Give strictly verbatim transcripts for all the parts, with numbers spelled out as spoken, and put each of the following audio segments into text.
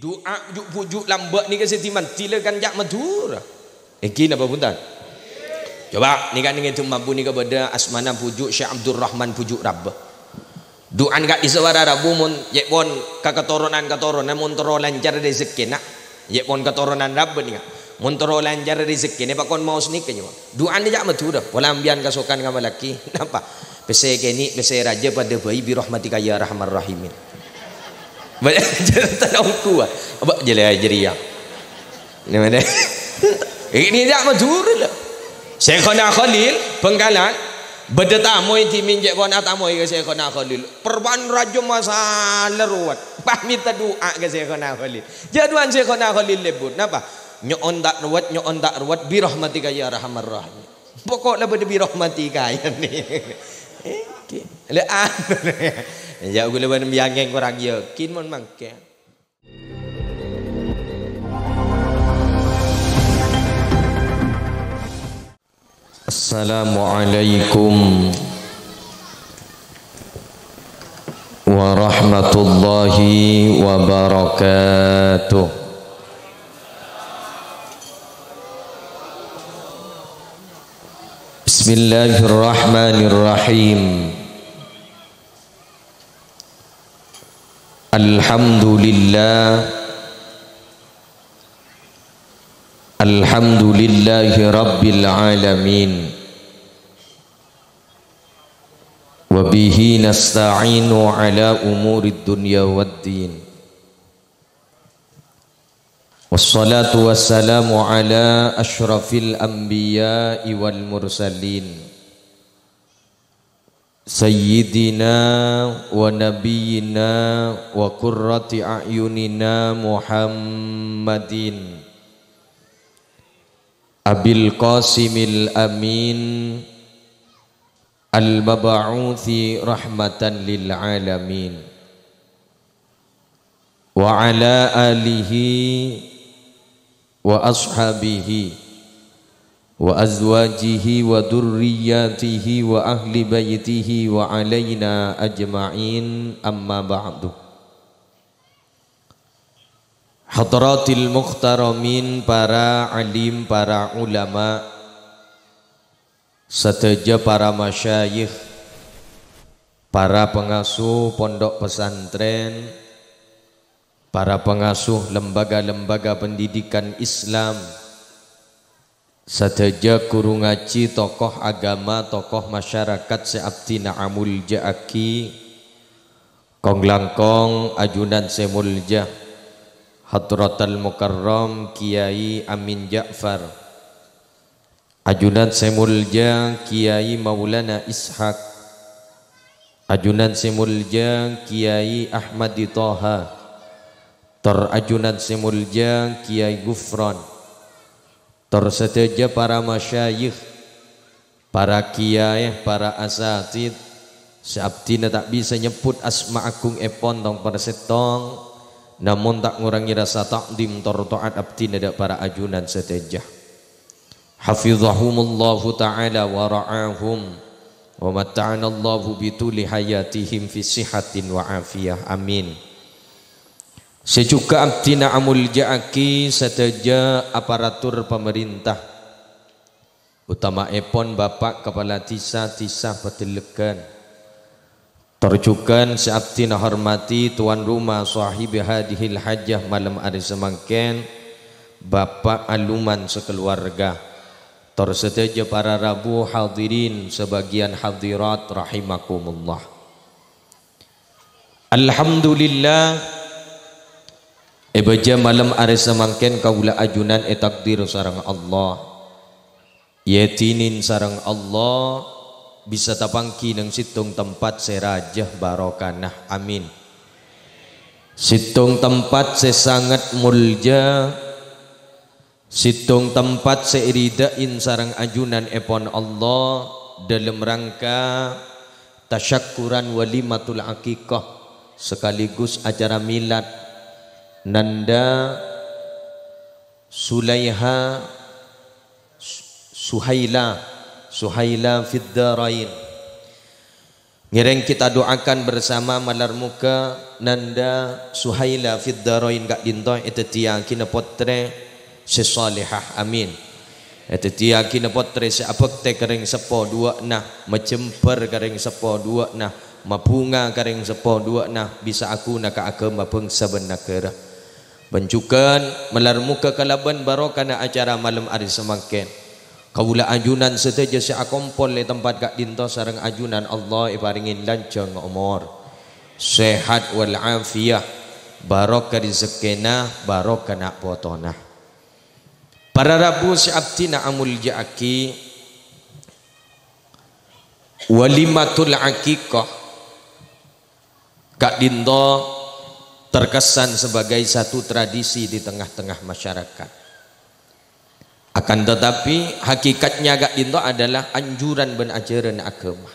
Du'a ju'-buju' lambâ' nèka sè dimandhi la kan ca' Madhurâ. Èngghi napa bhunten? Coba nèka nèng è Dummabu nèka bâdâ asmana buju' Syekh Abdurrahman Buju' Rabbâ. Du'an ka'dhissa' para rabu mon cè' pon ka katoronan-katoronan mon terro lancar rejekkèna. Cè' pon katoronan rabbâ nèka. Mon terro lancar rejekkèna pakon maos nèka nyo'on. Du'an ca' Madhurâ, pola sampèyan kasokan ngamallaghi. Napa? Pèssè kènè', pèssè rajâ padâ bhâi bi rahmatika ya arhamar rahimin. Bâ-, tadâ' ongghuwân. Bâ-, jârèya, jârèya. Nèmènè. Ini ca' Madhurâ, lho. Syekhona Khalil, Bangkalan. Bâdâ tamoy dhimèn cè' pon atamoy ka Syekhona Khalil. Parban rajâ masala ruwet. Pas mènta du'a ka Syekhona Khalil. Jâ' du'an Syekhona Khalil lebur. Napa? Nyo'on ta' ruwet, nyo'on ta' ruwet. Bi rahmatika ya arhamar rahimin. Pokok la bâdâ bi rahmatika, ya, nè. Èngghi. Lè, anu, lè. Ya, ghulâ bân biyângèng korang yakin mon mangkèn. Assalamualaikum warahmatullahi wabarakatuh. Bismillahirrahmanirrahim. Alhamdulillah. Alhamdulillahi rabbil alamin. Wa bihi nasta'inu ala umurid dunya waddin. Wassalatu wassalamu ala asyrafil anbiya'i wal mursalin. Sayyidina wa nabiyyina wa qurrati a'yunina Muhammadin Abil Qasimil Amin al-mab'uthi rahmatan lil alamin. Wa ala alihi wa ashabihi wa azwajihi wa dzurriyyatihi wa ahli baitihi wa alaina ajma'in, amma ba'du. Hadratil muhtaramin, para alim, para ulama, sadhâjâ para masyayikh, para pangasuh pondhuk pesantren, para pangasuh lembaga-lembaga pendidikan Islam, sadhâjâ ghuru ngajhi, tokoh agama, tokoh masyarakat sè abdhina amoljâ'aghi, kong-langkong ajunan sè moljâ, Hadratal Mukarram Kiyai Amin Ja'far, ajunan sè moljâ Kiyai Maulana Ishak, ajunan sè moljâ Kiyai Ahmadi Toha, tor ajunan sè moljâ Kiyai Gufron, tor sadhâjâ para masyayikh, para kiyai, para asatidz, sè abdhina ta' bisa nyebbhut asma agungngèpon tong-parsettong, namong ta' ngorangè rasa ta'dhim tor ta'at abdhina dâ' para ajunan sadhâjâ. Hafizahumullahu ta'ala wa ra'ahum, wa matta'anallahu bituli hayatihim fi sihatin wa afiyah. Amin. Sè jhughân abdhina amoljâ'aghi sadhâjâ aparatur pamarènta, otama'èpon Bapa' Kapala Dhisa, Dhisa Padellègghân. Tor jhughân sè abdhina hormadhi tuan rumah shahibi hadhil hajah malem arè samangkèn, Bapa' Aluman sakaluwarga. Tor sadhâjâ para rabu hadirin sabâgiyân hadirat rahimakumullah. Alhamdulillah, è bâjâ malem arè samangkèn kaulâ ajunan ètakdir sareng Allah. Èdinin sareng Allah bisa tapangghi neng sèttong tempat sè rajâ barokana. Amin. Sèttong tempat sè sanget moljâ, sèttong tempat sè èridhâ'in sareng ajunanèpon Allah dâlem rangka tasyakkuran walimatul aqiqah sekaligus acara milad Nanda Sulaiha, Su-, Suhaila, Suhaila fid darain. Ngèrèng kita doakan bersama malar moghâ Nanda Suhaila fid darain ka'dinto èdhâddhiyâghina pottrè sè salehah. Amin. Èdhâddhiyâghina pottrè sè abhâktè ka rèng seppo duwâ'na, majembhâr ka rèng seppo duwâ'na, mabhunga ka rèng seppo duwâ'na, bisa aghuna ka aghâma bhângsa bân naghârâ. Bân jhughân malar moghâ kalabân barokana acara malem arè samangkèn, kaulâ ajunan sadhâjâ sè akompol è tempat ka'dinto sareng ajunan Allah èparèngè lanjhâng omor, sehat wal afiyah, barokah rejekkèna, barokah na' potona. Para rabu sè abdhina amolja'aghi, walimatul aqiqah ka'dinto terkesan sebagai satu tradisi di tengah-tengah masyarakat. Akan tetapi, hakikatnya ka'dinto adalah anjuran bân ajaran agama.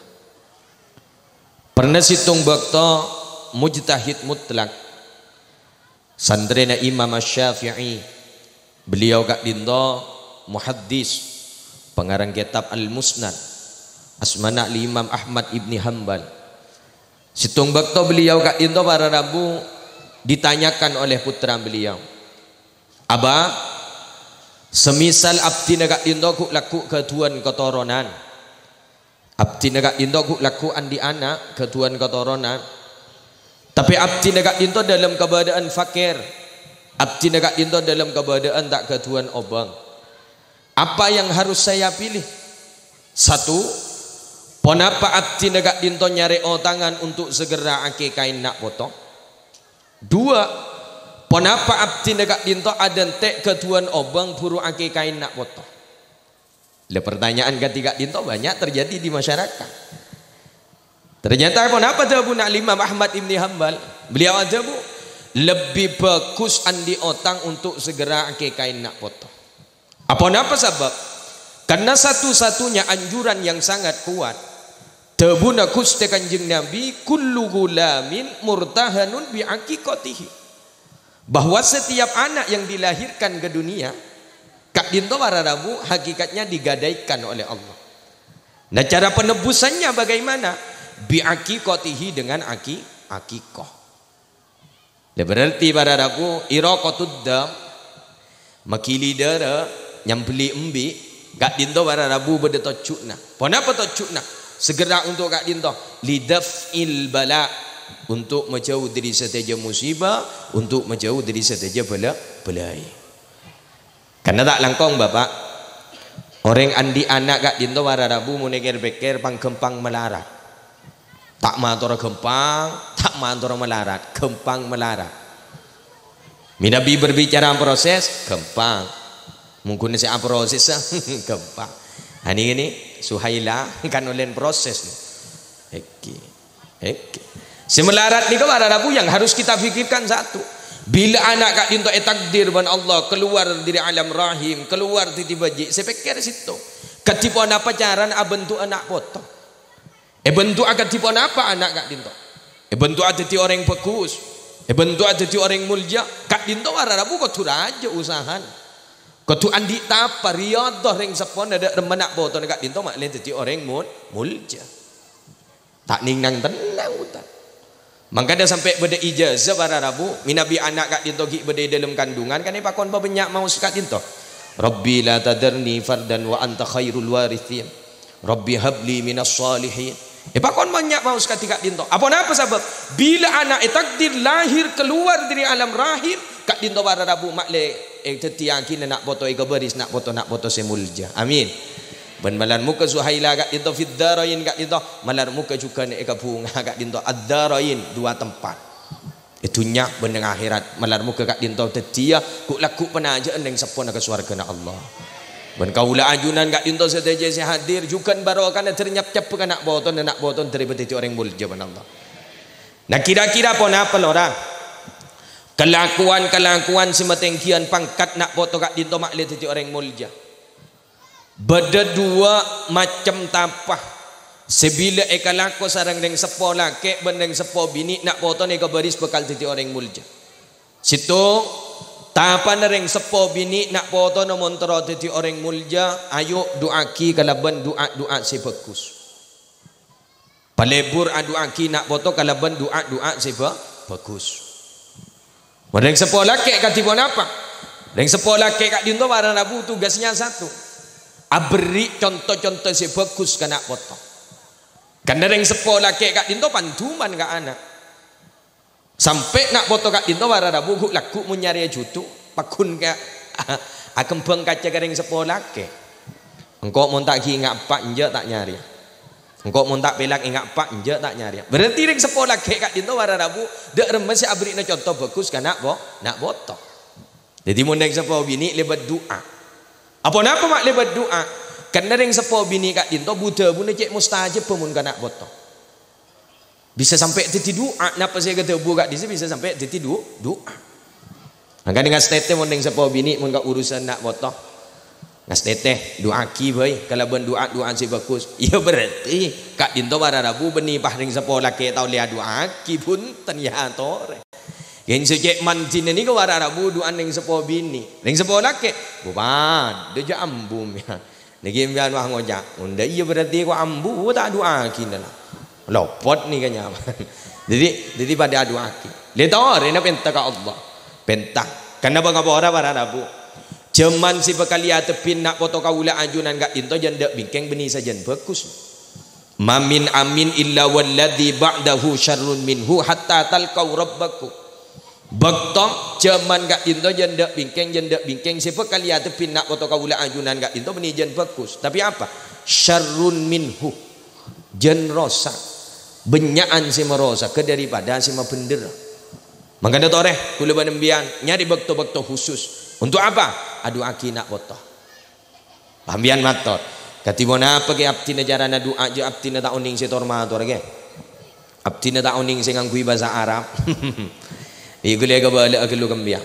Pernah sèttong bâkto mujtahid mutlak, santrèna Imam Asy-Syafi'i, beliau ka'dinto muhaddis, pangarang kitab Al-Musnad, asmana Al-Imam Ahmad ibni Hambal. Sèttong bâkto beliau ka'dinto para rabu ditanyakan oleh putra beliau, "Aba, semisal abdhina ka'dinto ghu'-, lagghu' ghâdhuwân katoronan, abdhina ka'dinto ghu'-, lagghu' andi' ana' ghâdhuwân katoronan, tapè abdhina ka'dinto dâlem kabâdâ'ân fakèr, abdhina ka'dinto dâlem kabâdâ'ân ta' ghâdhuwân obâng. Apa yang harus saya pilih? Satu, ponapa abdhina ka'dinto nyarè otangan untuk segera akikaè na' poto? Dua, ponapa abdhina ka'dinto adântè' ghâdhuwân obâng buru akikaè na' poto?" Lah, pertanyaan kadhi ka'dinto banyak terjadi di masyarakat. Ternyata ponapa dhâbuna Al-Imam Ahmad Ibni Hambal? Beliau adhâbu, "Lebih bagus andi' otang untuk segera akikaè na' poto." Aponapa sabâb? Karena satu-satunya anjuran yang sangat kuat, dhâbuna Ghustè Kanjeng Nabi, "Kullu ghulamin murtahanun bi aqiqatihi." Bahwa setiap anak yang dilahirkan ke dunia, ka'dinto para rabu, hakikatnya digadaikan oleh Allah. Nah, cara penebusannya bagaimana? Bi aqiqatihi, dengan aki-, aqiqah. Lah, berarti para rabu, iraqatud dam, maghili dârâ, nyambelli embi', ka'dinto para rabu bâdâ tojjhuna. Ponapa tojjhuna? Segera untuk ka'dinto, lidaf'il bala, untuk majâu dâri sadhâjâ musibah, untuk majâu dâri sadhâjâ bâlâ-, bâlâi. Karena ta' langkong, Bapa'. Orèng andi' ana' ka'dinto para rabu mon èkèr-pèkkèr pang-ghâmpang malarat. Ta' matora ghâmpang, ta' matora malarat, ghâmpang malarat. Mènabi berbicara proses, ghâmpang. Mon ghuna sè aprosessa, ghâmpang. Ani ini, Suhaila kan olèn proses. Èkè. Èkè. Sè malarat nèka para rabu yang harus kita pikirkan satu. Bilâ ana' ka'dinto ètakdir bân Allah keluar dâri alam rahim, keluar dâddhi bâji', sè pèkkèr sèttong. Kadhi ponapa carana abhânto'a na' poto? Èbhânto'a kadhi ponapa ana' ka'dinto? Èbhânto'a dâddhi orèng bhâghus. Èbhânto'a dâddhi orèng molja. Ka'dinto para rabu kodhu rajâ usahana. Kodhu andi' tapa, riyadhâ rèng seppona dâ' remma na' potona ka'dinto ma'lè dâddhi orèng mol-, molja. Ta' nèng-nang tennang, Ustaz. Mangkana sampè' bâdâ ijazah para rabu, mènabi ana' ka'dinto ghi' bâdâ è dâlem kandungan, kan èpakon bânnya' maos ka'dinto, "Rabbi la tadarni fardan wa anta khairul warithin. Rabbi habli minas shalihin." Èpakon bânnya' maos kadhi ka'dinto. Aponapa sabâb? Bilâ ana' ètakdir lahir keluar dâri alam rahim, ka'dinto para rabu ma'lè èdhâddhiyâghina na' poto, èkabâris na' poto, na' poto sè molja. Amin. Bân malar moghâ Suhaila ka'dinto fid darain ka'dinto, malar moghâ jhughân èkabhunga ka'dinto ad-darain, dua tempat. È dhunnya bân neng akhèrat, malar moghâ ka'dinto dhâddhiyâ ghu'-, lagghu' panajâ'ân neng seppona ka sowarghâna Allah. Bân kaulâ ajunan ka'dinto sadhâjâ sè hadir, jhughân barokana dâri nyapcap ka na' potona, na' potona dâri dhâddhi orèng molja bân Allah. Nah, kira-kira ponapa, Lora? Kalakowan-kalakowan sè matènggiyân pangkat na' poto ka'dinto ma'lè dhâddhi orèng molja. Bâdâ duwâ' macem tapa sè bilâ èkalako sareng rèng seppo lakè' bân rèng seppo binè' na' potona èkabâris bhâkal dhâddhi orèng molja. Sèttong, tapana rèng seppo binè' na' potona mon terro dhâddhi orèng molja, ayo du'aaghi kalabân du'a-du'a sè bhâghus. Palebur adu'aaghi na' poto kalabân du'a-du'a sè bhâ-, bhâghus. Mon rèng seppo lakè' kadhi ponapa? Rèng seppo lakè' ka'dinto para rabu tugasnya satu. Aberri' conto-conto sè bhâghus ka na' poto. Karna rèng seppo lakè' ka'dinto panduman ka ana'. Sampè' na' poto ka'dinto para rabu ghu'-lagghu' mon nyarèya judu, pagghun ka akembhâng kaca ka rèng seppo lakè'. Engko' mon ta' ghi' enga' eppa' enjâ' ta' nyarèya. Engko' mon ta' pèlak enga' eppa' enjâ' ta' nyarèya. Berarti rèng seppo lakè' ka'dinto para rabu dâ' remma sè aberri'na conto bhâghus ka na' po-, na' poto. Dhâddhi mon rèng seppo binè' lèbât du'a. Aponapa ma' lèbât du'a? Karna rèng seppo binè' ka'dinto bu-dhâbuna cè' mustajab mon ka na' poto. Bisa sampè' dhâddhi du'a, napa sè èkadhâbu ka'dissa bisa sampè' dhâddhi du-, du'a. Mangkana ngastètè mon rèng seppo binè' mon ka urusan na' poto. Ngastètè, du'aaghi bhâi kalabân du'a-du'a sè bhâghus. Iyâ berarti ka'dinto para rabu bânnè pas rèng seppo lakè' ta' ollè adu'aaghi, bhunten, yâ atorè. Yèn sè cè' mandhina nèko para rabu du'ana rèng seppo binè'. Rèng seppo lakè', bu padâ jâ' ambu, yâ. Nèkè sampèyan wah ngoca', "Ondâ iyâ berarti ko' ambu, ta' adu'aaghi la." Lopot nèka nyaman. Dhâddhi, dhâddhi padâ adu'aaghi. Lè torèna pènta ka Allah. Pènta. Kenapa ngapora para rabu? Jhâman sè bhâkal èadhebbhi na' poto kaulâ ajunan ka'dinto jân dâ' bingkèng bânnè sajân bhâghus. "Ma min amin illa walladzi ba'dahu syarrun minhu hatta talqau rabbakum." Bâkto jhâman ka'dinto jân dâ' bingkèng, jân dâ' bingkèng sè bhâkal èadhebbhi na' poto kaulâ ajunan ka'dinto bânnè jân bhâghus. Tapè apa? Syarrun minhu. Jân rosak. Bânnya'an sè marosaghâ daripada sè mabhendherrâ. Mangkana torè, kaulâ bân sampèyan nyarè bâkto-bâkto khusus. Untuk apa? Adu'aaghi na' poto. Sampèyan mator, "Kadhi ponapa kè abdhina carana du'a jâ' abdhina ta' onèng sè tor-mator kè? Abdhina ta' onèng sè ngangghuy bhâsa Arab." Bi' ghulâ kabâlâ'â ghâllu ka sampèyan.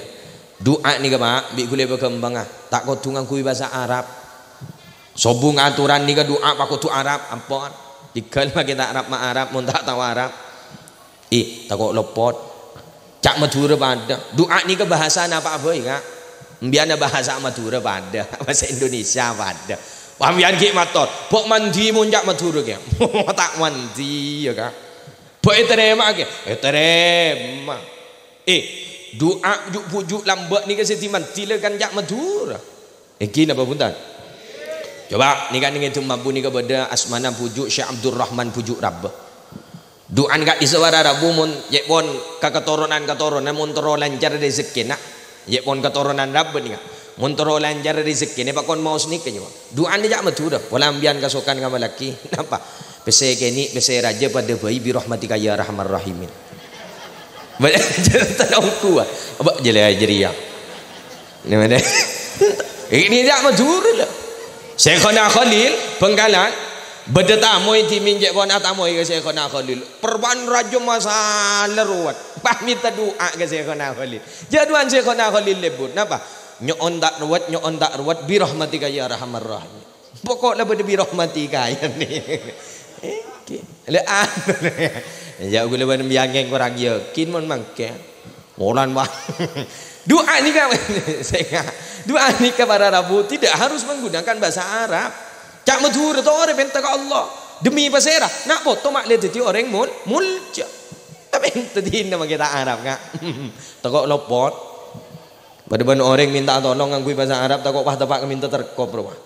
Du'a nèka, Pa', bi' ghulâ paghâmpangnga. Ta' kodhu ngangghuy bhâsa Arab. Sobung atoran nèka du'a pakodhu Arab, ampon. Tèghâl makè ta' Arab ma' Arab, mon ta' tao Arab. Ih, tako' lopot. Ca' Madhurâ padâ. Du'a nèka bhâsana apa'a bhâi, Ka'? Sampèyanna bhâsa Madhurâ padâ, bhâsa Indonesia padâ. Sampèyan ghi' mator, "Bâ' mandhi mon ca' Madhurâ, kè?" Ta' mandhi, yâ, Ka'. "Bâ' ètarèma'a, kè?" Ètarèma. Eh, du'a ju'-bhuju' lambâ' nèka sè dimandhi la kan ca' Madhurâ. Èngghi napa bhunten? Coba, nèka nèng è Dummabu nèka bâdâ asmana bhuju' Syekh Abdurrahman Bhuju' Rabbâ. Du'an ka'dissa para rabu mon cè' pon ka katoronan-katoronan mon terro lancar rezekkèna. Cè' pon katoronan rabbâ nèka. Mon terro lancar rezekkèna pakon maos nèka, coba. Du'an ca' Madhurâ, pola sampèyan kasokan ngamallaghi. Napa? Pèssè kènè', pèssè rajâ padâ bhâi bi rahmatika ya arhamar rahimin. Bâ-, tadâ' ongghu, ah. Bâ-, jârèya, jârèya. Nèmènè. Ini ca' Madhurâ, lho. Syekhona Khalil, Bangkalan. Bâdâ tamoy dhimèn cè' pon atamoy ka Syekhona Khalil. Parban rajâ masala ruwet. Pas mènta du'a ka Syekhona Khalil. Jâ' du'an Syekhona Khalil lebur. Napa? Nyo'on ta' ruwet, nyo'on ta' ruwet, bi rahmatika ya arhamar rahimin. Pokok la bâdâ bi rahmatika, yâ, nè. Èngghi. Lè, anu, nè. Yâ, ghulâ bân sampèyan korang yakin mon mangkèn. Molan, Pak. Du'a nèka, sènga-, du'a nèka para rabu tidak harus menggunakan bahasa Arab. Ca' Madhurâ torè pènta ka Allah. Demi pasèra? Na' poto ma' lè dhâddhi orèng mul-, mulja. Tapè dhâddhina makè ta' Arab, Ka'. Tako' lopot. Bâdâ bân orèng mènta tolong ngangghuy bhâsa Arab, tako' pas teppa' ka mènta terkop, rowa.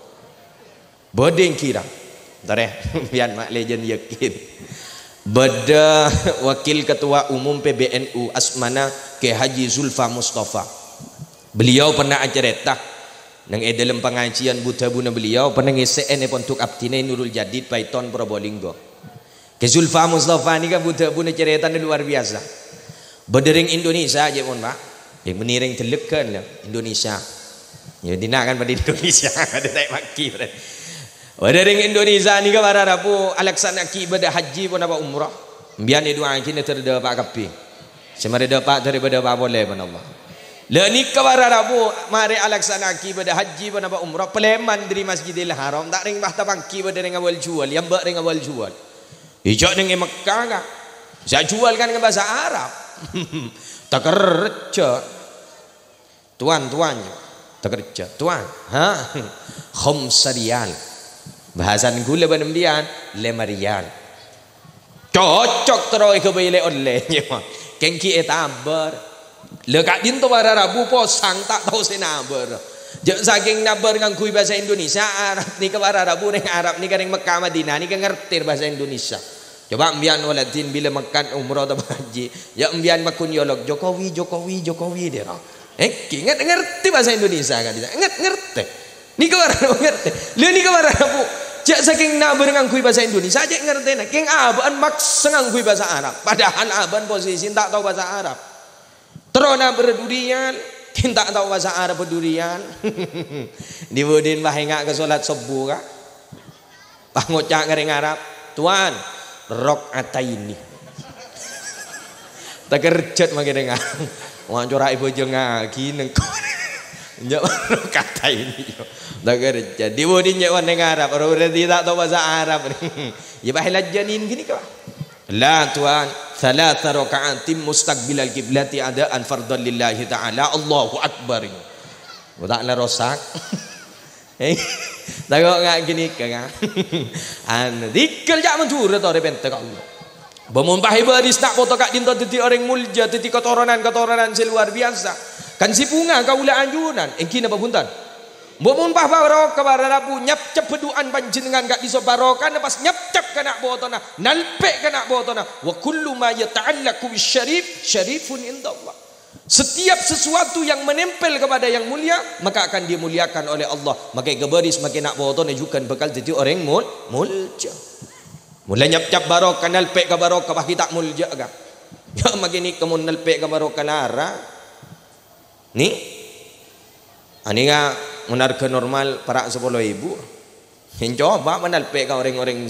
Bâdâ èngghi ra. Tarè, sampèyan ma' lè jân yakin. Bâdâ wakil ketua umum P B N U asmana Kè Haji Zulfa Mustafa. Beliau pernah acarèta neng è dâlem pangajiyân bu-dhâbuna beliau pernah ngèssè'è nè pondhuk abdhina è Nurul Jadid, Paiton, Probolinggo. Kè Zulfa Mustafa nèka bu-dhâbuna carètana luar biasa. Bâdâ rèng Indonesia, jâ' pon, Pak. Yâ, bânnè rèng Dellek kan, lho, Indonesia. Yâ, dinna' kan padâ Indonesia, padâ ta' èpakè, berarti. Bâdâ rèng Indonesia nèka para rabu alaksana'aghi ibâdâ haji ponapa umrah. Sampèyan èdu'aaghi nèdhâr dâpa' kabbhi. Sè marè dâpa' dâri bâdâ pa polè, pon Allah. La nèka para rabu marè alaksana'aghi ibâdâ haji ponapa umrah, palèman dâri Masjidil Haram, ta' rèng pas tapangghi bâdâ rèng awal juwâl, yâ mbâ' rèng awal juwâl. Ijâ' neng è Mekkah, Ka'. Sè ajuwâl kan ka bhâsa Arab. Takerja. Tuan, tuan. Takerja. Tuan. Ha? Khamsa riyal. Bhâsana ghulâ bân sampèyan, lèma riyal. Cocok terro èghâbây lè-ollè, nyèwa. Kèng ghi' ètabâr. Lha, ka'dinto para rabu posang, ta' tao sè nabâr. Jhâ' sakèng nabâr ngangghuy bhâsa Indonesia, Arab nèka para rabu, rèng Arab nèka, rèng Mekkah Madinah nèka ngartè bhâsa Indonesia. Coba' embiyân, waladdin, bilâ mangkat umroh atabâ hajji, ya' embiyân paggun nyolok, "Jokowi, Jokowi, Jokowi," dâ' rèya. Eh, ghi' nget-, ngartè bhâsa Indonesia, kan? Nget-, ngartè. Nèka para rabu ngartè. Lha, nèka para rabu. Jhâ' sakèng nabâr ngangghuy bhâsa Indonesia, cè' ngartèna. Kèng abâ'na maksa ngangghuy bhâsa Arab. Padahal abâ'na posisi ta' tao bhâsa Arab. Terro nabâr durian, kèng ta' tao bhâsa Arab durian. Dhi-budhina bâ enga' ka solat sobbhu, ka'. Pas ngoca' ka rèng Arab, "Tuan, rok'ataini." Takerjhât makè rèng Arab. Wah, cora' èbhâjângaghi nèng ko. Nya' rok'ataini. Takerjhât. Dhi-budhina nyèwa nèng Arab, ora berarti ta' tao bhâsa Arab. Ya, bâ, la jhâ' nèng ghânèka. "La, Tuan, tsalatsa raka'atin mustaqbilal qiblati adaan fardhan lillahi ta'ala. Allahu Akbar." Oh, ta' la rosak. Eh, tako' nga' ghânèka, nga'. Anu, dhikr jhâ' mandhurâ torè pènta ka Allah. Bâ mon pas èbâris na' poto ka'dinto dhâddhi orèng molja, dhâddhi katoronan-katoronan sè lowar biyasa. Kan sè bhunga kaulâ ajunan, èngghi napa bhunten? Bâ mon pas barokah para rabu, nyapcap du'ana panjhennengngan ka'dinto barokana pas nyapcap ka na' potona, nalpè' ka na' potona. "Wa kullu ma yata'allaqu bisyarif, syarifun indallah." Setiap sesuatu yang menempel kepada yang mulia, maka akan dimuliakan oleh Allah. Makè èbâris makè na' potona jhughân bhâkal dhâddhi orèng mol-, molja. Mola nyapcap barokah, nalpè' ka barokah, pas ghi' ta' molja, ka'. Ya, makè nèka mon nalpè' ka barokah lara. Nè? Anèka mon arghâ normal para' sapolo èbu. Èn coba manalpè' ka orèng-orèng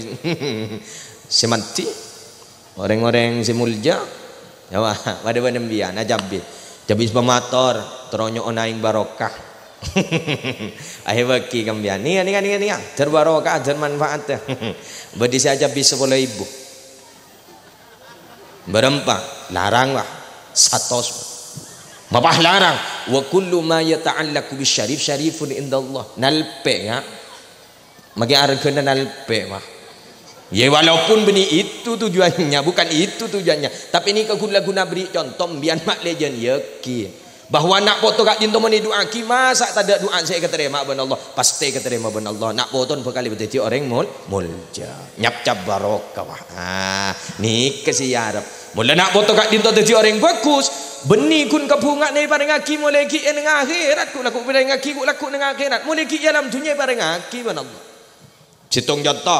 sè mandhi, orèng-orèng sè molja. Coba, padâ bân embiyân, ajhâbi. Ajhâbi sepamator, terro nyo'ona aèng barokah. Ayo bâgi ka embiyân. Nèya, nèya, nèya, nèya. Dhâr barokah, dhâr manfaat. Bâdhi sè ajhâbi sapolo èbu. Bârâmpa, larang, wah, satos. Mapah larang, "Wa kullu ma yata'allaqu bisyarif, syarifun indallah." Nalpè', ya. Makè arghâna nalpè', wah. Ya, walaupun bânnè itu tujuannya, bukan itu tujuannya. Tapè nèka ghun-laghuna aberri' conto, embiyân ma' lè jhân yakin. Bahwa na' poto ka'dinto mon èdu'aaghi, masa' tadâ' du'a sè èkatarèma bân Allah? Pastè èkatarèma bân Allah. Na' potona bhâkal èpadhâddhi orèng mol-, molja. Nyapcap barokah, wah. Ah, nèka sè èarep. Mola na' poto ka'dinto dhâddhi orèng bhâghus, bânnè ghun kabhungana èparèngaghi molaè ghi' è nèng akhèrat, ghu'-lagghu' èparèngaghi ghu'-lagghu' nèng akhèrat, molaè ghi' è alam dhunnya èparèngaghi bân Allah. Sèttong conto,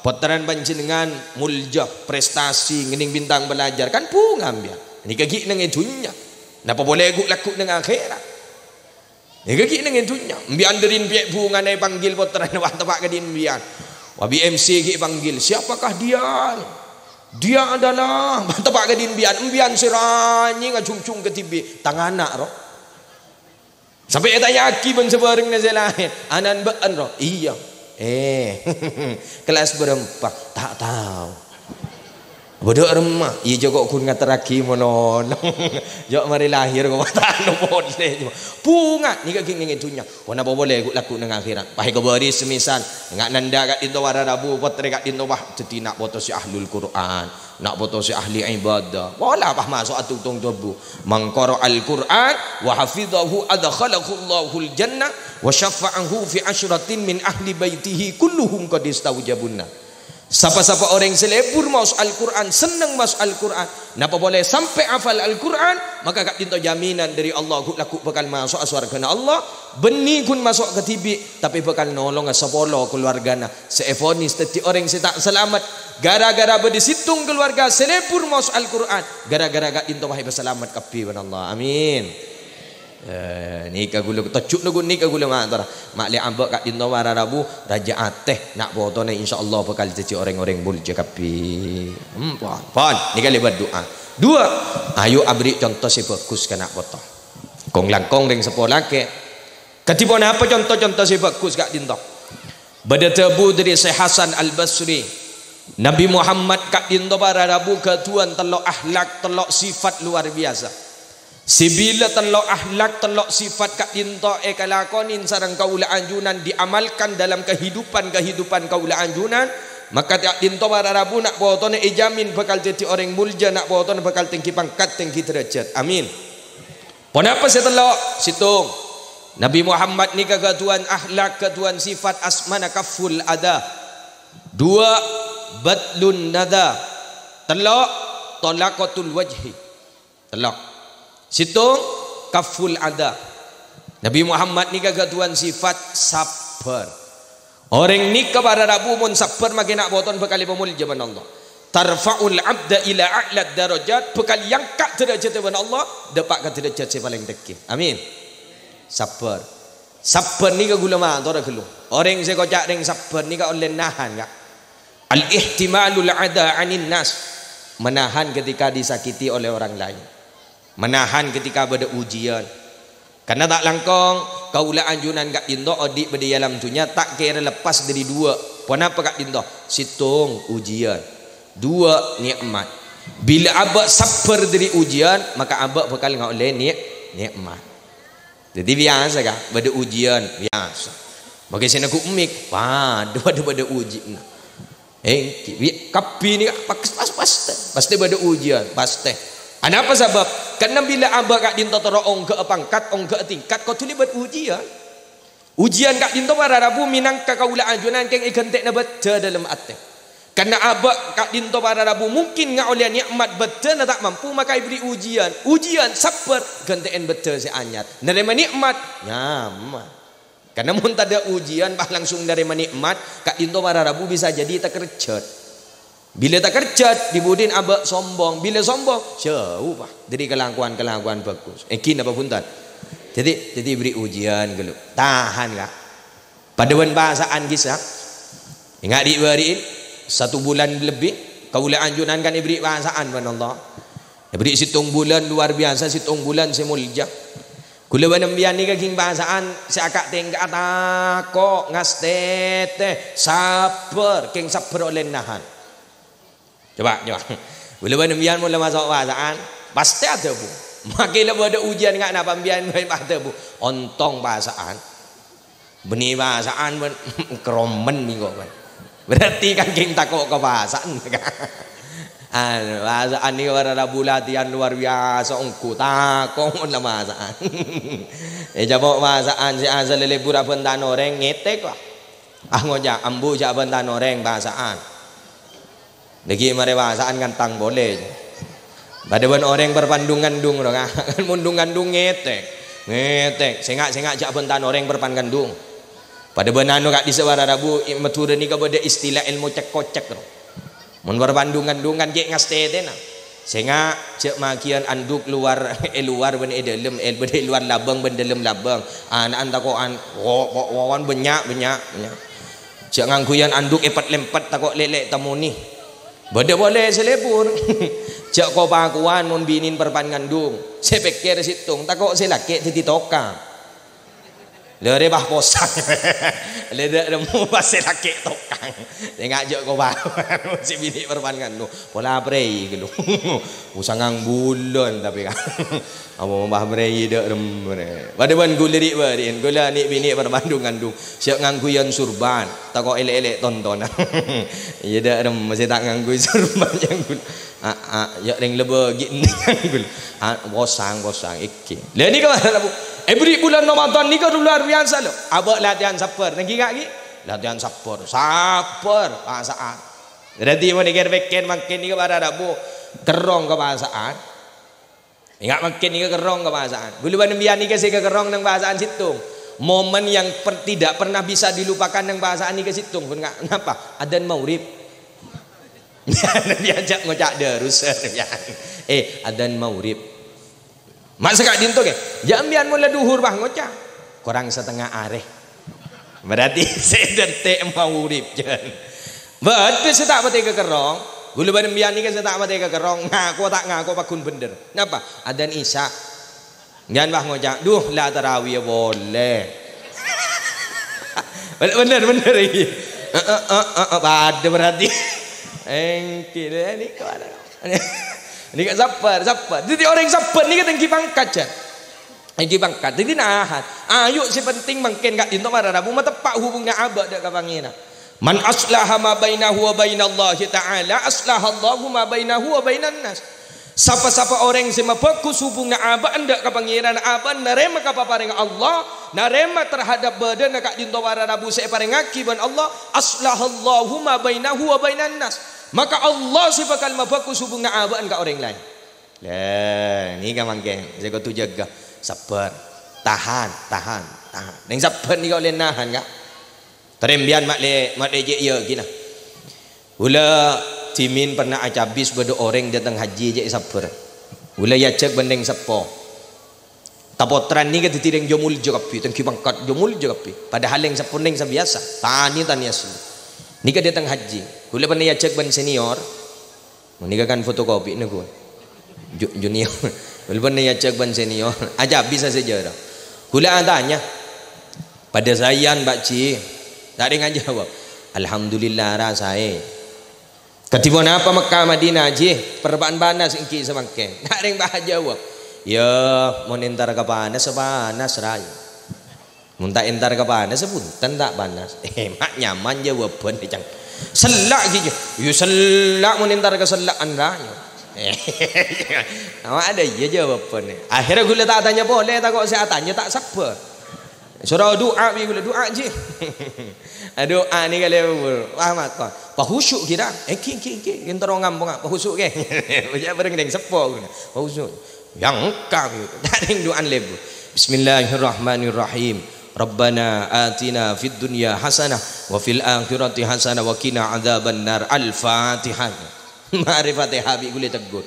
pottrana panjhennengngan molja, prestasi, ngènèng bintang pelajar, kan bhunga embiyân. Nèka ghi' nèng è dhunnya. Napa polè ghu'-lagghu' nèng akhèrat? Nèka ghi' nèng è dhunnya. Embiyân dhâri embiye' bhungana èpanggil pottrana, wah, teppa' ka dhin embiyân. Wah, bi' M C ghi' èpanggil, "Siapakah dia?" "Dia adalah," wah, teppa' ka dhin embiyân. Embiyân sè ranyèng ajhungjhung kadhibi', "Tang ana', ro." Sampè' ètanya'aghi bân sabhârengnga sè laèn, "Ana'na bâ'na, ro?" "Iyâ." "Eh, kellas bârâmpa?" "Ta' tao." "Bâdâ remma?" "Iyâ, jhâ' ko' ghun ngaterraghi mon ono." "Jhâ' marè lahèr ko' matano polè." Bhunga, nèka ghi' nèng è dhunnya. Ponapa polè ghu'-lagghu' nèng akhèrat. Pas èkabâris semisal, nga' nandhâ ka'dinto para rabu, pottrè ka'dinto, wah, dhâddhi na' poto sè ahlul Qur'an. Na' poto sè ahli ibadah. Pola pas maso' atongtong tobu. "Man qara'al Qur'an wa hafidhahu adkhalahullahu al-jannah wa syafa'ahu fi asyratin min ahli baitihi kulluhum qad istaujabun nar." Sapa-sapa orèng sè lebur maos Al-Qur'an, senneng maos Al-Qur'an, napa polè sampè' hafal Al-Qur'an, maka ka'dinto jaminan dhâri Allah ghu'-lagghu' bhâkal maso'a sowarghâna Allah, bânnè ghun maso' kadhibi', tapè bhâkal nolonga sapolo kalowarghâna sè èvonis dhâddhi orèng sè ta' salamet, gara-gara bâdâ sèttong kalowarga sè lebur maos Al-Qur'an, gara-gara ka'dinto wahai pasalamet kabbhi bân Allah. Amin. Eh, nèka ghulâ, tojjhuna ghun nèka ghulâ mator. Ma' lè abâ' ka'dinto para rabu, rajâ atè, na' potona insyaallah bhâkal dhâddhi orèng-orèng molja kabbhi. Hmm, pon, pon. Nèka lèbât du'a. Dua, ayo aberri' conto sè bhâghus ka na' poto. Kong-langkong rèng seppo lakè'. Kadhi ponapa conto-conto sè bhâghus ka'dinto? Bâdâ dhâbu dhâri Syekh Hasan Al-Basri, Nabi Muhammad ka'dinto para rabu ghâdhuwân tello' akhlak, tello' sifat lowar biyasa. Sè bilâ tello' akhlak, tello' sifat ka'dinto èkalakonè sareng kaulâ ajunan, diamalkan dalam kehidupan-kehidupan kaulâ ajunan, Maka ka'dhinto para rabu na' potona èjamin bhâkal dhâddhi orèng molja, na' potona bhâkal tèngghi pangkat, tèngghi dârâjhât. Amin. Ponapa sè tello'? Sèttong. Nabi Muhammad nèka ghâdhuwân akhlak, ghâdhuwân sifat, asmana kafful adha. Duwâ', badlun nadha. Tello', thalaqatul wajhi. Tello'. Sèttong, kafful adha. Nabi Muhammad nèka ghâdhuwân sifat sabbhâr. Orèng nèka para rabu mon sabbhâr, makè na' potona bhâkal èpamolja bân Allah. Tarfa'ul abda ila a'la darajat, bhâkal èangka' dârâjhâddhâ bân Allah, dâpa' ka dârâjhât sè palèng tèngghi. Amin. Sabbhâr. Sabbhâr nèka ghulâ matora ghâllu. Orèng sè koca' rèng sabbhâr nèka ollè nahan, Ka'. Al-ihtimalul adha anin nas, menahan ketika disakiti oleh orang lain. Menahan ketika bâdâ ujian. Karna ta' langkong, kaulâ ajunan ka'dhinto odi' bâdâ è alam dhunnya ta' kèra leppas dâri duwâ'. Ponapa ka'dhinto? Sèttong, ujian. Duwâ', nè'mat. Bilâ abâ' sabbhâr dâri ujian, maka abâ' bhâkal ngaollè nè-, nè'mat. Dhâddhi biyasa, Ka', bâdâ ujian, biyasa. Makè sè neggu' mik, padâ, padâ bâdâ ujianna. Èngghi, bi-, kabbhi nèka pas, pas, pastè, pastè bâdâ ujian, pastè. Anapa sabâb? Karna bilâ abâ' ka'dhinto terro ongghâ'â pangkat, ongghâ'â tingkat, kodhu lèbât ujian. Ujian ka'dhinto para rabu mènangka kaulâ ajunan kèng èghântè'na bâddhâ dâlem atè. Karna abâ' ka'dhinto para rabu mungkin ngaollè nè'mat bâddhâna ta' mampu, maka èbâri' ujian. Ujian, sabbhâr, ghântè'èn bâddhâ sè anyar. Narèma nè'mat, nyaman. Karna mon tadâ' ujian, pas langsung narèma nè'mat, ka'dhinto para rabu bisa jadi takerjhât. Bilâ takerjhât, dhi-budhina abâ' sombong. Bilâ sombong, jhâu, Pak, dâri kalakowan-kalakowan bhâghus. Èngghi napa bhunten? Dhâddhi, dhâddhi èbâri' ujian ghâllu. Tahan, Ka'. Padâ bân pasa'an ghi sa. Enga' dhi'-bâri'in, satu bulan lebbi, kaulâ ajunan kan èbâri' pasa'an bân Allah. Èbâri' sèttong bulân luar biyasa, sèttong bulân sè molja. Kaulâ bân empèyan nèka ghi' pasa'an sè aka'-tèngka'a tako', ngastètè, sabbhâr, kèng sabbhâr ollè nahan. Coba, coba. Kaulâ bân empèyan mon la maso' pasa'an, pastè adhâbu. Makè la bâdâ ujian nga' napa empèyan bhâi adhâbu. Ontong pasa'an. Bânnè pasa'an bân kerommen mèngko' bân. Berarti kan kèng tako' ka pasa'an. Anu, pasa'an nèka para rabu latihan luar biyasa, ongghu tako' mon la pasa'an. È, jhâ' po' pasa'an sè asalla lebur abhânta orèng ngètèk, wah. Ah, ngoca', "Ambu jhâ' abhânta orèng pasa'an." Dhâggi' marè pasa'an ngantang polè. Padâ bân orèng parpandhung-ngandhung, ro, kan mon dhung-ngandhung ngètèk. Ngètèk, sènga'-sènga' jhâ' abhânta orèng parpan-ngandhung. Padâ bân anu ka'dhissa' para rabu, i-, Madhurâ nèka bâdâ istilah èlmo cek-kocek, ro. Mon parpandhung-ngandhung kan cè' ngastètèna. Sènga' jhâ' magiyân andhuk luar, è luar bân è dâlem, è, bâdâ è luar labâng bân dâlem labâng. Ana'an tako'an, wo-, wo-, wowan bânnya', bânnya', bânnya'. Jhâ' ngangghuyan andhuk èpet-lèmpet tako' lèlè' tamonè. Bâdâ polè sè lebur. Jhâ' ko-pakowan mon binèn parpan ngandhung. Sè pèkkèr sèttong, tako' sè lakè' dhâddhi tokang. Lè rè pas posang. Lè dâ' remmo pas sè lakè' tokang. Sènga' jhâ' ko-pakowan mon sè binè' parpan ngandhung. Pola aprèi ghâllu. Sangang bulân tapè kan. Apa mambah mrèyè dâ' remma rè. Padâ bân ghulâ ri'-bâri'in, ghulâ nè'-binè' parpandhung-ngandhung. Sè ngangghuyan surban, tako' èlè'-èlè' tontonan. Iyâ dâ' remma sè ta' ngangghuy surban, yâ ghul-, a, a, yâ rèng lebâgi' nènggul. A, posang, posang, èngghi. Lha nèka, Bu. Èbâri' bulân Ramadan nèka luar biyasa, lo. Abâ' latihan sabbhâr. Nèngghi, Ka', ghi? Latihan sabbhâr. Sabbhâr, pasa'an. Berarti mon èkèr-pèkkèr mangkèn nèka para rabu kerrong ka pasa'an. Enga' mangkèn nèka kerrong ka pasa'an. Ghulâ bân empèyan nèka sè èkakerrong neng pasa'an sèttong. Momen yang per-, tidak pernah bisa dilupakan neng pasa'an nèka sèttong. Ghun nga-, napa? Adzan maghrib. Diajak ngoca' dârus, ya. Eh, adzan maghrib. Ma' saka'dinto, kè? Jâ' empèyan mon la dhuhur, bâh, ngoca'. Korang satengnga arè. Berarti sè dântè' maghrib, jân. Bâdâ sè ta' patè èkakerrong. Ghulâ bân empèyan nèka sè ta' patè èkakerrong. Ngako ta' ngako pagghun bhendher. Napa? Adzan Isya. Jân, bâh, ngoca', "Duh, la tarawih polè." Bhendher, bhendher, bhendher, iki. Heeh, heeh, heeh, padâ berarti. Èngghi, nèka. Nèka sabbhâr, sabbhâr. Dhâddhi orèng sabbhâr nèka tèngghi pangkat, jân. Èngghi pangkat. Dhâddhi nahan. Ayo, sè penting mangkèn ka'dinto para rabu mateppa' hubunganna abâ' dâ' ka Pangèran. "Man aslaha ma bainahu wa bainallahi ta'ala, aslahallahu ma bainahu wa bainan nas." Sapa-sapa orèng sè mabhâghus hubunganna abâ'na dâ' ka Pangèran, abâ'na narèma kapaparèngnga Allah, narèma terhadap bâdâna ka'dinto para rabu sè èparèngngaghi bân Allah, aslahallahu ma bainahu wa bainan nas. Maka Allah sè bhâkal mabhâghus hubunganna abâ'na ka orèng laèn. Lah, nèka mangkèn sè kodhu jâgâ, sabbhâr, tahan, tahan, tahan. Neng sabbhâr nèka ollè nahan, Ka'. Tarèmbiyân ma' lè-, ma' lè' cè' iyâ ghinah. Ghulâ dhimèn pernah acabis bâdâ orèng dâteng hajji cè' sabbhâr. Ghulâ èajhâk bân neng seppo. Kapottrana nèka dhâddhi rèng jhâ' molja kabbhi, tèngghi pangkat, jhâ' molja kabbhi. Padahal neng seppo neng sabiyasa, tanè-tanè asli. Nèka dâteng hajji. Ghulâ pernah èajhâk bân senior. Nèka kan fotokopi nèko. Ju-, junior. Walaupun èajhâk bân senior. Acabis sè jârâ. Ghulâ atanya. "Padâ saèyan, Pak Ji?" Ta' rèng ajâwâb. "Alhamdulillah, ra saè." "Kadhi ponapa Mekkah Madinah, Ji? Parappa'na panas èngghi samangkèn." Ta' rèng ajâwâb. "Yâ, mon entar ka panas, panas, ra." Mon ta' entar ka panas, bhunten ta' panas. Eh, ma' nyaman jâwâbhân, Cang. Sella' ghi, Ji. Yâ sella' mon entar ka sella'an, ra. Apa ada iyâ jâwâbhân. Akhirnya ghulâ ta' atanya polè, tako' sè atanya ta' sabbhâr. Soro du'a bi' ghulâ, "Du'a, Ji." Aduh, ani kali. Wah, maka. Pahusu' kira. Eh, ki, ki, ki. Entara ngamponga. Pahusu' ke. Bâjâ bhâreng neng seppo. Pahusu'. Yang kang, ta' rèng du'an lebu. Bismillahirrahmanirrahim. "Rabbana atina fid dunya hasanah wa fil akhirati hasanah wa qina adzabannar." Al-Fatihah. Marè Fatihah bi' ghulâ tegghut.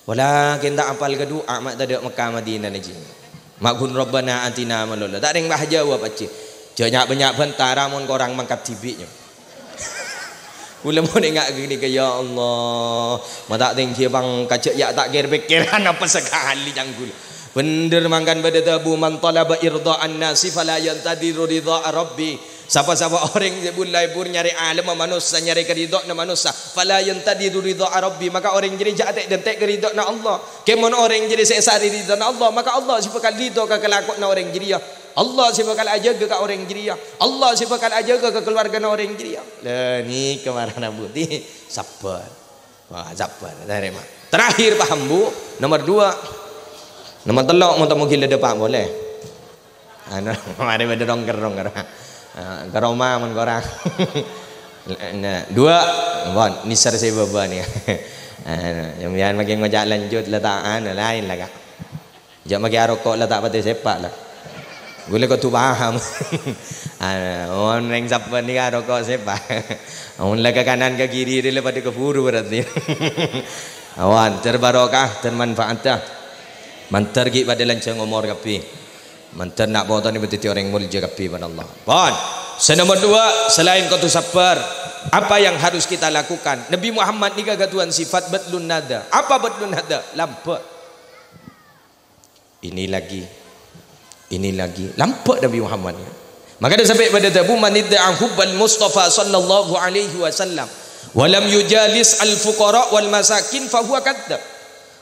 Walakin ta' apal ka du'a, ma' tadâ' Mekkah Madinah nèjjhi. Ma' ghun Rabbana atina malolo. Ta' rèng ajâwâb, Pak Ji. Jâ' nya'-bânnya' bântara mon korang mangkat dhibi', nyo. Ghulâ mon enga' ghânèka, ya Allah, ma' ta' tèngghi pangkat jâ' ya' ta' kèr-pèkkèran apa sakalè, cangghul. Bhender mangkèn bâdâ dhâbu, "Man talaba irdha'an nasi fala yantadiru ridha'a rabbi." Sapa-sapa orèng sè bun-laèbur nyarè alemma manossa, nyarè karidhoanna manossa, fala yantadiru ridha'a rabbi, maka orèng jârèya jâ' atè'-dântè' karidhoanna Allah. Kèmon orèng jârèya sè èsarè ridhoanna Allah, maka Allah sè bhâkal ridho ka kalakowanna orèng jârèya. Allah sè bhâkal ajâgâ ka orèng jârèya. Allah sè bhâkal ajâgâ ka kaluwargana orèng jârèya. Lah, nèka marana budi. Sabbhâr. Wah, sabbhâr. Tarèma. Terakhir, paham, Bu? Nomor dua. Nomor tello', mon tamo gila dâpa' polè. Anu, marè bâdâ rong-kerrong, karo. Ah, ka roma, mon korang. Nah, dua. Bon, nèser sè bâbâ nèka. Anu, sampèyan makkè ngoca' lanjut la ta' anu, laèn la, Ka'. Jâ' makkè aroko' la ta' patè sèpa' la. Ghulâ kodhu paham. Ah, mon rèng sabbhân nèka aroko' sèpa'. Mon la ka kanan ka kiri rè la padâ kabhuru berarti. Awan, ter barokah, ter manfaat. Mandhâr ghi' padâ lanjhâng omor kabbhi. Mandhâr na' potona bâdâ dhâddhi orèng molja kabbhi bân Allah. Pon. Sè nomor dua, selain kodhu sabbhâr, apa yang harus kita lakukan? Nabi Muhammad nèka ghâdhuwân sifat badlun nada. Apa badlun nada? Lambâ'. Ini lagi, ini lagi. Lambâ' Nabi Muhammad, ya. Maka dâ' sampè' bâdâ dhâbu, "Man idda'a hubbal Mustafa sallallahu alaihi wasallam wa lam yujalis al-fuqara wal masakin fa huwa kadzdzab."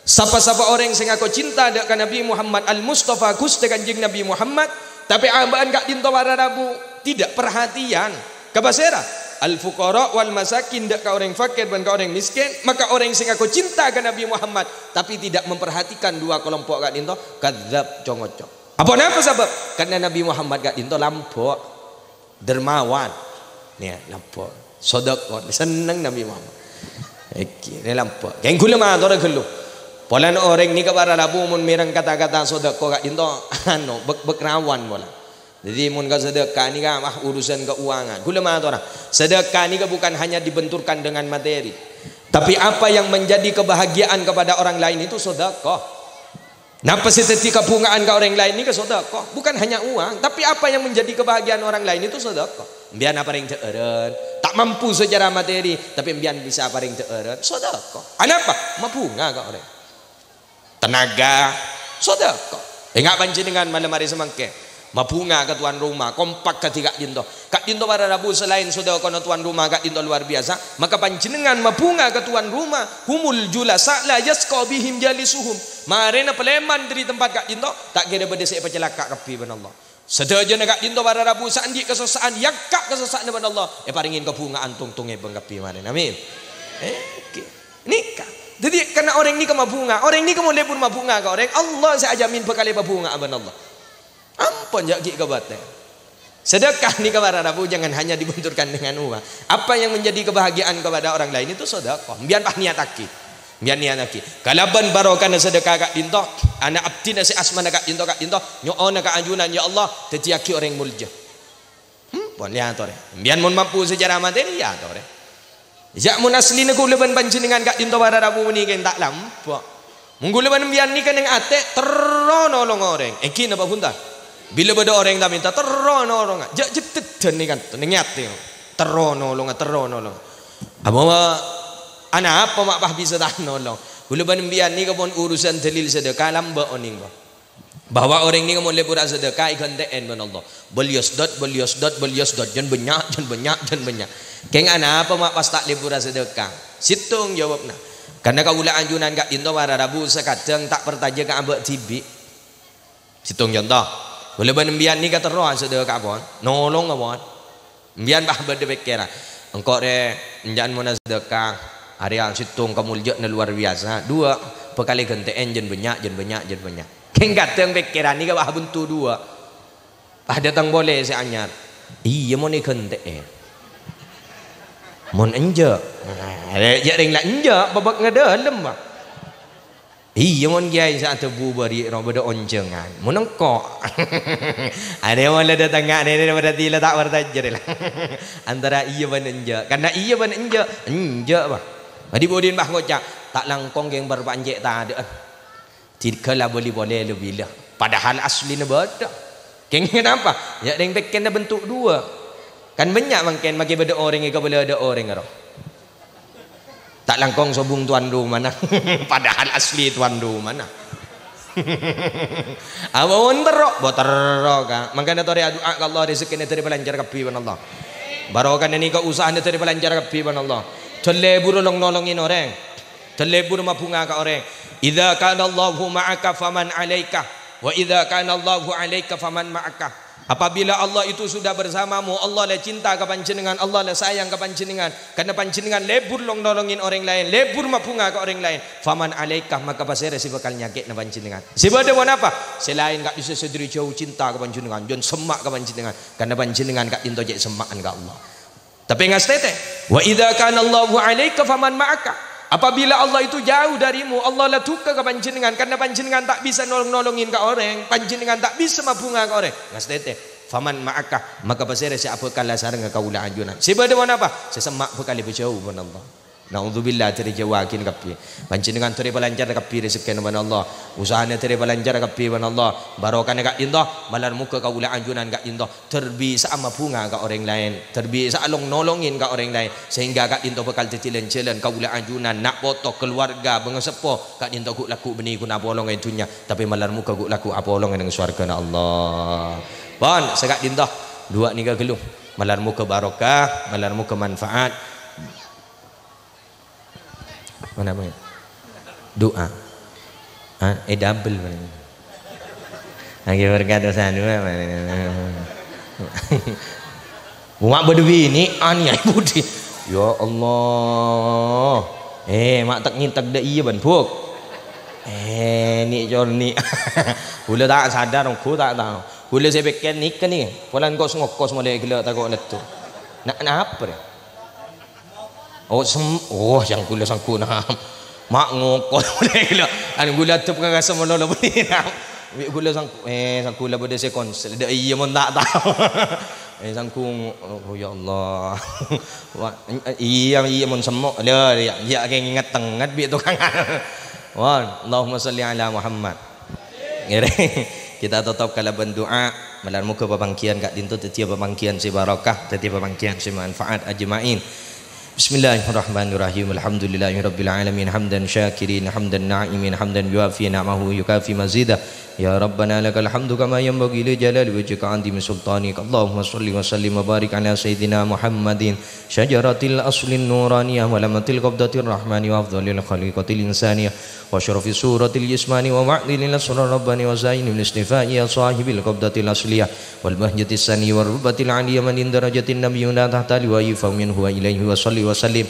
Sapa-sapa orèng sè ngako cinta dâ' ka Nabi Muhammad al-Mustafa, Ghustè Kanjeng Nabi Muhammad, tapè abâ'na ka'dinto para rabu, tidak perhatian. Ka pasèra? Al-fuqara wal masakin, dâ' ka orèng fakir bân ka orèng miskin, maka orèng sè ngako cinta ka Nabi Muhammad, tapi tidak memperhatikan dua kelompok ka'dinto, kadzdzab, co-ngoco. Apa napa sabâb? Karena Nabi Muhammad ka'dinto lambâ', dermawan. Nèya, lambâ'. Sodako, senneng Nabi Muhammad. Èkè, nè lambâ'. Kèng ghulâ matora ghâllu. Polana orèng nèka para rabu mon mèreng kata-kata sodako ka'dinto, anu, bek-bek rawan pola. Jadi, mon ka sedekah nèka, wah, urusan keuangan. Ghulâ matora, sedekah nèka bukan hanya dibenturkan dengan materi, tapi apa yang menjadi kebahagiaan kepada orang lain itu sedekah. Napa sè daddi kabhungaan ka orèng laèn nèka sedekah. Bukan hanya uang, tapi apa yang menjadi kebahagiaan orang lain itu sedekah. Sampèyan aparèng dhâ'ârân, ta' mampu secara materi, tapi sampèyan bisa aparèng dhâ'ârân, sedekah. Anapa? Mabhunga ka orèng. Tenaga, sedekah. Enga' panjhennengngan malem arè samangkèn. Mabhunga ka towan roma, kompak kadhi ka'dhinto. Ka'dhinto para rabu, salaèn sodakona towan roma ka'dhinto lowar biyasa, maka panjhennengngan mabhunga ka towan roma, humul julasa la yasqa bihim jalisuhum. Marèna palèman dhâri tempat ka'dhinto, ta' kèra bâdâ sè èpacalaka kabbhi bân Allah. Sadhâjâna ka'dhinto para rabu sè andi' kasossa'an, èyangka' kasossa'anna bân Allah, èparèngè kabhungaan tong-tong èbâng kabbhi marèna. Amin. Èngghi. Nèka. Dhâddhi, karna orèng nèka mabhunga, orèng nèka mon lebur mabhunga ka orèng, Allah sè ajhâmin bhâkal èpabhunga bân Allah. Ampon, jhâ' ghi' kabâtè. Sedekah nèka para rabu jangan hanya dibenturkan dengan uang. Apa yang menjadi kebahagiaan kepada orang lain itu sedekah. Embiyân pas niyataghi. Embiyân niyataghi. Kalabân barokana sedekah ka'dhinto, ana' abdhina sè asmana ka'dhinto, ka'dhinto, nyo'ona ka ajunan, "Ya Allah, dhâddhiyaghi orèng molja." Hmm, pon, lèyatorè. Embiyân mon mampu secara materi, lèyatorè. Jhâ' mon aslina kaulâ bân panjhennengngan ka'dhinto para rabu panèka ta' lambâ'. Mon kaulâ bân embiyân nèka neng atè, terro nolong orèng. Èngghi napa bhunten? Bilâ bâdâ orèng ta' mènta, terro nolonga. Jhâ' jhâddhâddhân nèka neng atè. Terro nolonga, terro nolonga. Apa ma-, anapa ma' pas bisa ta' nolong? Kaulâ bân embiyân nèka pon urusan dalil sedekah lambâ' onèng, Pak. Bahwa orèng nèka mon lebur asedekah èghântè'è bân Allah. Bal yasdad, bal yasdad, bal yasdad. Jân bânnya', jân bânnya', jân bânnya'. Kèng anapa ma' pas ta' lebur asedekah? Sèttong jawabna. Karna kaulâ ajunan ka'dhinto para rabu sakadhâng ta' parcajâ ka abâ' dhibi'. Sèttong conto. Kaulâ bân embiyân nèka terro asedekah, pon. Nolong, pon. Embiyân pas bâdâ pèkkèran, "Engko' rè, enjâ'ân mon asedekah, arèya sèttong kamoljâ'ânna lowar biyasa. Duwâ', bhâkal èghântè'è jân bânnya', jân bânnya', jân bânnya'." Kèng kadhâng pèkkèran nèka pas buntu duwâ'. Pas dâteng polè sè anyar. "Iyâ, mon èghântè'è. Mon enjâ'." Nah, jhâ' rèng la enjâ', bâbâk ngâdâlem, Pak. "Iyâ, mon kèyaè sè adhâbu bâri' ro bâdâ onjhângan. Mon engko'." Arèya mon la dâtengnga, arèya berarti la ta' parcajâ, rè, la. Antara iyâ bân enjâ'. Karna iyâ bân enjâ', enjâ', Pak. Bâdhi budina, Pak, ngoca', "Ta' langkong kèng bârpancè' tadâ'ân. Dhika la bâli polè la bilâ." Padahal aslina bâdâ. Kèng kenapa? Jhâ' rèng pèkkèranna bentuk duwâ'. Kan bânnya' mangkèn makè bâdâ orèng èkabâlâ adâ' orèng ro. Ta' langkong sobung tuan rumana. Padahal asli tuan rumana. Apa mon terro? Bo terro, Ka'. Mangkana torè adu'a ka Allah, rezekkèna èdhâri palancar kabbhi bân Allah. Barokana nèka usahana èdhâri palancar kabbhi bân Allah. Dhâ' lebur long-nolongè orèng. Dhâ' lebur mabhunga ka orèng. "Idza kana Allahu ma'aka faman 'alaika, wa idza kana Allahu 'alaika faman ma'aka." Apabila Allah itu sudah bersamamu, Allah la cinta ka panjhennengngan, Allah la sayang ka panjhennengngan, karna panjhennengngan lebur long-nolongè orèng laèn, lebur mabhunga ka orèng laèn, faman 'alaika, maka pasèra sè bhâkal nyakè'na panjhennengngan? Sè bâdâ ponapa? Sè laèn ka'dissa' sè dhâri jhâu cinta ka panjhennengngan, jân semma' ka panjhennengngan, karna panjhennengngan ka'dinto cè' semma'an ka Allah. Tapè ngastètè, "Wa idza kana Allahu 'alaika faman ma'aka." Apabila Allah itu jauh darimu, Allah la duka ka panjhennengngan, karna panjhennengngan ta' bisa nolong-nolongè ka orèng, panjhennengngan ta' bisa mabhunga ka orèng. Ngastètè, "Faman ma'aka," maka pasèra sè abhâkal asarengnga kaulâ ajunan? Sè bâdâ ponapa? Sè semma' bhâkal èpajhâu bân Allah. Na'udzubillah, èdhâri jhâuwâghin kabbhi. Panjhennengngan èdhâri palancar kabbhi rezekkèna bân Allah. Usahana èdhâri palancar kabbhi bân Allah. Barokana ka'dinto, malar moghâ kaulâ ajunan ka'dinto dhâr bisa'a mabhunga ka orèng laèn, dhâr bisa'a long-nolongè ka orèng laèn, sehingga ka'dinto bhâkal dhâddhi lan-jhâlân kaulâ ajunan, na' poto, kaluwarga, bângaseppo, ka'dinto ghu'-lagghu' bânnè ghun apolonga è dhunnya, tapè malar moghâ ghu'-lagghu' apolonga neng sowarghâna Allah. Pon, saka'dinto, duwâ' nèka ghâllu. Malar moghâ barokah, malar moghâ manfaat. Mana, Bang? Du'a. Ah, eh, double, Bang. Lagi berkat dosa dua, Bang. Wa' bâdâ binè', aniaya budi. Ya Allah. Eh, ma' tek-ngètek dâ' iyâ, Bân, Buk. Eh, ni' corni'. Ghulâ ta' sadar, ongghu ta' tao. Ghulâ sè pèkkèr nèka, nè. Polana kos-ngokos molaè ghellâ' tako' letto. Na-, napa, rè? Oh, sem-, oh, yang ghulâ sangghu, nah. Ma' ngokol, ghulâ. Anu ghulâ adep ka kasem malolo, nah. Bi' ghulâ sangghu, eh, sangghu la bâdâ sè konsel. Dâ' iyâ mon ta' tao. Eh, sangghu, oh, ya Allah. Wah, iyâ, iyâ, mon semmo'. Lha, ya, ya, kaè ngenget-tenget bi' tokang. Wah, Allahumma shalli ala Muhammad. Ngèrèng, kita totop kalabân du'a. Malar moghâ papangghiyân ka'dinto dhâddhiyâ papangghiyân sè barokah, dhâddhiyâ papangghiyân sè manfaat ajma'in. Bismillahirrahmanirrahim. Alhamdulillahirabbil alamin. Hamdan syakirin, hamdan na'imin, hamdan yuwafi ni'amahu yukafi mazidah. يا ربنا لك الحمد كما ينبغي لجلال وجهك وعظيم سلطانك. اللهم صل وسلم وبارك على سيدنا محمد شجرة الأصل النورانية ولمة القبضة الرحمن وأفضل الخليقة الإنسانية وأشرف الصورة الجسمانية ومعدن الأسرار الربانية وزين الاصطفاء يا صاحب القبضة الأصلية والبهجة السنية والرتبة العالية من درجة النبيون تحت لواء فمن هو إليه وصل وسلم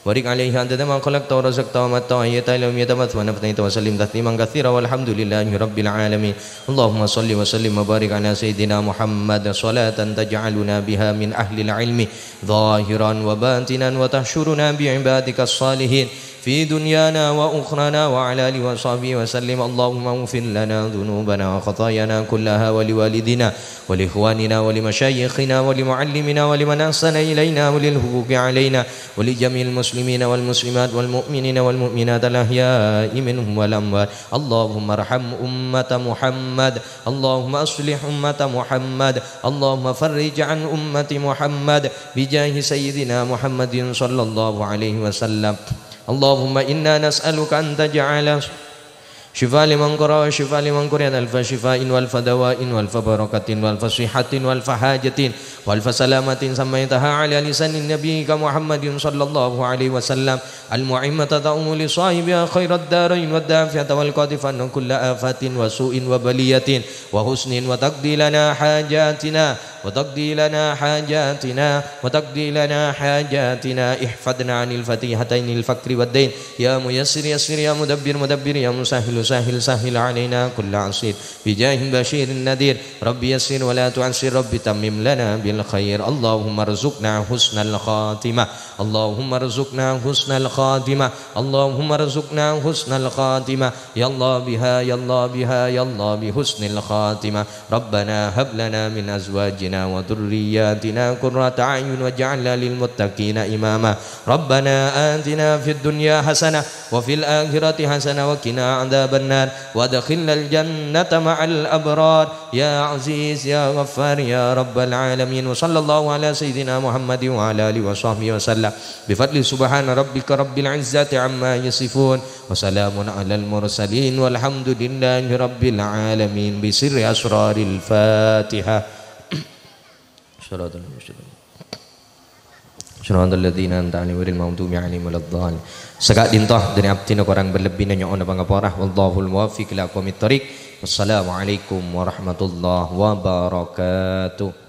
وبارك عليه عدد ما خلقت ورزقت ومت وأحييت إلى يوم تبعث ونفثت وسلم تسليما كثيرا والحمد لله رب العالمين. اللهم صل وسلم وبارك على سيدنا محمد صلاة تجعلنا بها من أهل العلم ظاهرا وباطنا وتحشرنا بعبادك الصالحين في دنيانا وأخرانا وعلى آله وصحبه وسلم. اللهم اغفر لنا ذنوبنا وخطايانا كلها ولوالدينا ولإخواننا ولمشايخنا ولمعلمنا ولمن أحسن إلينا وللحقوق علينا ولجميع المسلمين والمسلمات والمؤمنين والمؤمنات الأحياء منهم والأموات. اللهم ارحم أمة محمد. اللهم أصلح أمة محمد. اللهم فرج عن أمة محمد بجاه سيدنا محمد صلى الله عليه وسلم. اللهم إنا نسألك أن تجعل شفاء لمن قرأ وشفاء لمن قرئ ألف شفاء وألف دواء وألف بركة وألف صحة وألف حاجة وألف سلامة سميتها على لسان نبيك محمد صلى الله عليه وسلم المعمة تعم لصاحبها خير الدارين والدافعة والكاشفة عن كل آفة وسوء وبلية وحزن وتقضي لنا حاجاتنا وتقضي لنا حاجاتنا وتقضي لنا حاجاتنا. احفظنا عن الفتيحتين الفقر والدين. يا ميسر يسر، يا مدبر مدبر، يا مسهل سهل سهل علينا كل عسير بجاه البشير النذير. رب يسر ولا تعسر، رب تمم لنا بالخير. اللهم ارزقنا حسن الخاتمة. اللهم ارزقنا حسن الخاتمة. اللهم ارزقنا حسن الخاتمة. يا الله بها، يا الله بها، يا الله بحسن الخاتمة. ربنا هب لنا من أزواجنا وذرياتنا قرة أعين واجعلنا للمتقين إماما. ربنا آتنا في الدنيا حسنة وفي الآخرة حسنة وقنا عذاب النار وأدخلنا الجنة مع الأبرار يا عزيز يا غفار يا رب العالمين. وصلى الله على سيدنا محمد وعلى آله وصحبه وسلم. بفضل سبحان ربك رب العزة عما يصفون. وسلام على المرسلين والحمد لله رب العالمين. بسر أسرار الفاتحة. صراط المستقيم. صراط الذين أنعمت عليهم غير المغضوب عليهم ولا الضالين. Saka'dinto dhâri abdhina korang bâr lebbina nyo'ona pangapora. Wallahul muwaffiq ila aqwamit thoriq. Wassalamualaikum warahmatullahi wabarakatuh.